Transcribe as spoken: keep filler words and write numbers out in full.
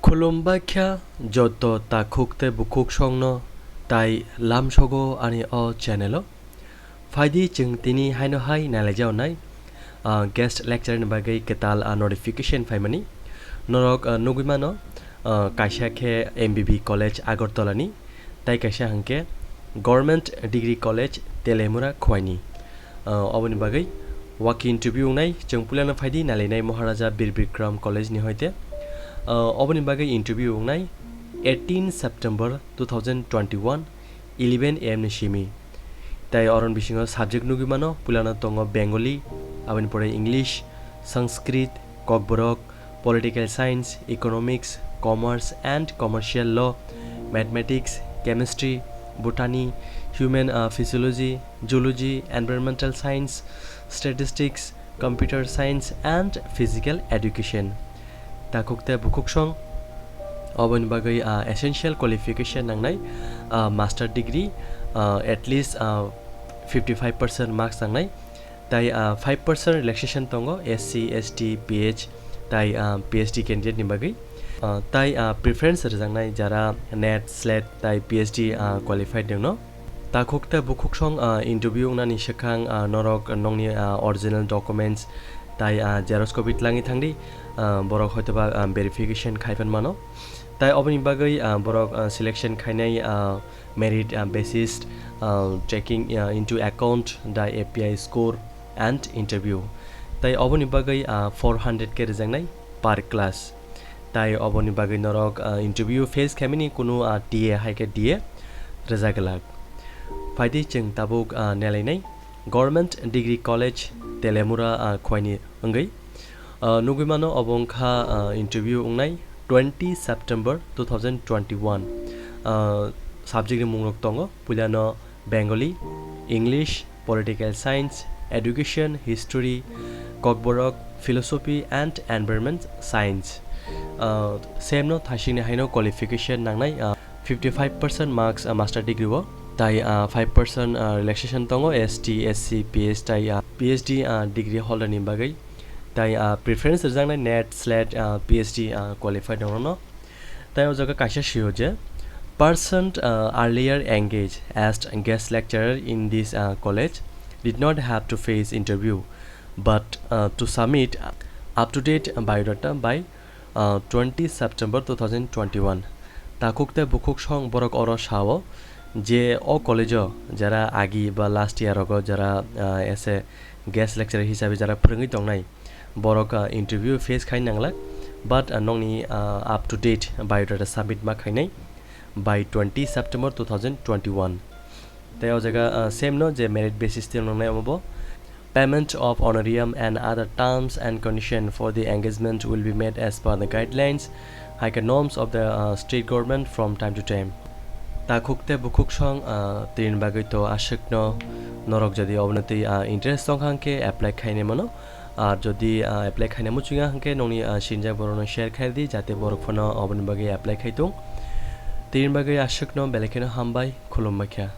Khulumbai kha joto takhuk tei bukhuk songno tai lamsogo ani o channel o. Phaidi chwng tini haino hai nailaijak nai, ah, guest lecturer ni bagwi kwtal, ah, notification phaimani. Norok, ah, nugwi mano, ah, kaisa khe M B B College Agartala ni, tai kaisa hwnkhe Government Degree College Telemura Khwaini. Ah, oboni bagwi walk-in interview wngnai, chwng puilano phaidi nailainai Maharaja Bir Bikram College ni hoite. Ah, oboni bagwi interview wngnai eighteen September two thousand twenty-one, eleven A M ni simi. Tai oron bisingo subject nugwi mano, puilano tongo Bengali, aboni pore English, Sanskrit, Kokborok, Political Science, Economics, Commerce and Commercial Law, Mathematics, Chemistry, Botany, Human, uh, Physiology, Zoology, Environmental Science, Statistics, Computer Science and Physical Education. Takhuk tei bukhuk song, oboni bagwi, ah, essential qualification nangnai, ah, master degree, ah, at least, ah, fifty five percent marks nangnai, tai, ah, five percent relaxation tongo S C, S T, P H, tai, ah, P H D candidate ni bagwi. Ah, tai, ah, preference rwjaknai jara NET, SLET tai P H D, ah, qualified rokno. Takhuk tei bukhuk song, ah, interview wngnani swkang, ah, norok nokni, ah, original documents tai, ah, xerox copy tlangwi thangdi, ah, borok hoitoba, ah, verification khaipan mano. Tai oboni bagwi, ah, borok, ah, selection khainai, ah, merit, ah, basis, ah, taking, ah, into account the A P I score and interview. Tai oboni bagwi, ah, four hundred khe rwjaknai per class. Tai oboni bagwi norok, ah, interview face khaimani kunu, ah, T A hai khe D A rwjak glak. Phaidi chwng tabuk, ah, nailainai Government Degree College Telemura, ah, Khwaini wngwi. Ah, nugwi mano obo wngkha, ah, interview wngnai twenty September two thousand twenty-one. Ah, subject ni mungrok tongo, puilano Bengali, English, Political Science, Education, History, Kokborok, Philosophy and Environment Science. Ah, same no thasingni haino qualification nangnai, ah, fifty five percent marks, ah, master degree o, tai, ah, five percent, ah, relaxation tongo S T, S C, P H tai, ah, P H D, ah, degree holder ni bagwi. Tai, ah, preference rwjaknai NET, SLET, ah, P H D, ah, qualified rokno. Tai o jaga kaisa sio je, person, uh, earlier engaged as guest lecturer in this, uh, college did not have to face interview, but, uh, to submit up-to-date biodata by, uh, twenty September two thousand twenty-one. Takhuk tei bukhuk song borok oro sao je o college o jara agi ba last year rogo jara, uh, as a guest lecturer hisabe jara phwrwngwi tongnai, borok, ah, interview face khai nanglak, but, ah, nokni, ah, up to date biodata submit ma khainai by twenty September two thousand twenty-one. Tai o jaga, ah, same no je merit basis tei nangnai omo bo. Payment of honorarium and other terms and condition for the engagement will be made as per the guidelines, hai khe norms of the, ah, state government from time to time. Takhuk tei bukhuk song, ah, tini bagwi to aswkno norok jodi obonotwi, ah, interest tong kha hwnkhe apply khainai mano. Ar jodi, ah, apply khaina muchungo hwnkhe nokni, ah, sinjak borokno share khaidi, jate borok phano oboni bagwi apply khaitung. Tini bagwi aswkno belai kheno hambai, khulumbai kha.